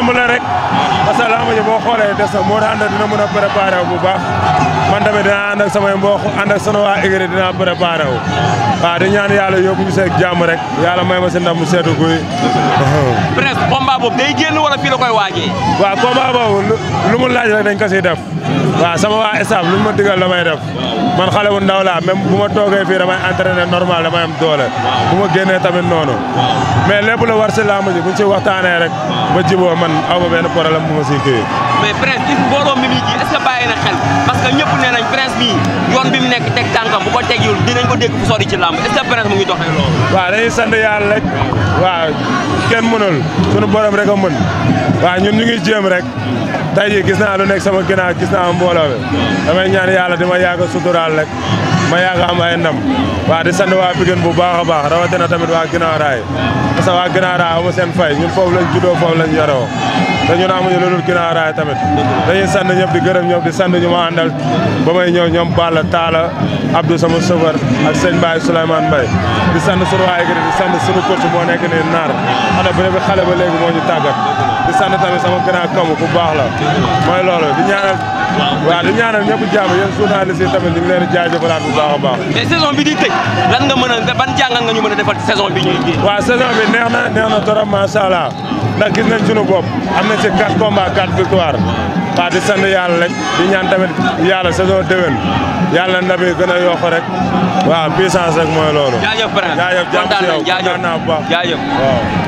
lamb la rek parce que lamb ji boo xoolee des na moo ànd dina mën a préparé wu bu baax man tamit dinaa ànd ak samay mbokk ànd ak sama waa écurie dinaa préparé wu waaw di ñaan yàlla yóbbu ñu seeg jàmm rek yàlla may ma si ndam mu seetu guy. presque combat boobu day génn wala fii la koy waajee. waaw combat boobu lu mu laaj rek dañ ko siy def waaw sama waa staff lu ñu ma digal damay def man xale bu ndaw laa même bu ma toogee fii damay entraîné normal damay am doole bu ma génnee tamit noonu mais lépp la war si lamb ji buñ si waxtaanee rek ba jiboo man aw ma benn problème bu ma siy kii. mais Prince gis mbooloo mi muy ji est-ce que bàyyi na xel parce que ñëpp nee nañ Prince bii yoon bi mu nekk teg tànkam bu ko tegiwul dinañ ko dégg fu sori ci lamb est-ce que Prince mu ngi doxee loolu. waaw dañuy sant yàlla rek waaw kenn mënul sunu borom rek a mën waaw ñun ñu ngi jéem rek tey jii gis naa lu nekk sama ginnaaw gis naa mbooloo bi damay ñaan yàlla di ma yàgg a suturaal rek ma yàgg am ay ndam waaw di sant waa Pikine bu baax a baax rawatina tamit waa Ginnaaw Raay parce que waa Ginnaaw Raay amu seen fay ñun foofu lañ juddoo foofu lañ yaroo te ñun amuñu lu dul Ginnaaw Raay tamit dañuy sant ñëpp di gërëm ñëpp di sant ñu ma àndal ba may ñëw ñoom Balla Talla Abdou sama chauffeur ak sëñ Baye Souleymane Mbaye di sant sunu waa écurie di sant sunu coach moo nekk nii naar xanaa bu ne bi xale ba léegi moo ñu tàggat di sant tamit sama grand kamu bu baax la mooy loolu di ñaanal waaw di ñaanal ñëpp jàmm yéen journaliste yi tamit ñu ngi leen di jaajëfalaat bu baax a baax. mais saison bi di tëj lan nga mën a ban jàngat nga ñu mën a defal saison bi ñuy génn. waaw saison bi neex na trop macha allah ndax gis nañ sunu bopp am nañ si 4 combats 4 victoires waaw di sant yàlla rek di ñaan tamit yàlla saison déwén yàlla ndam yi gën a yokk rek waaw puissance rek mooy loolu. jaajëf Prince jaajëf jàmm si yow jaajëf naa bu baax jaajëf waaw.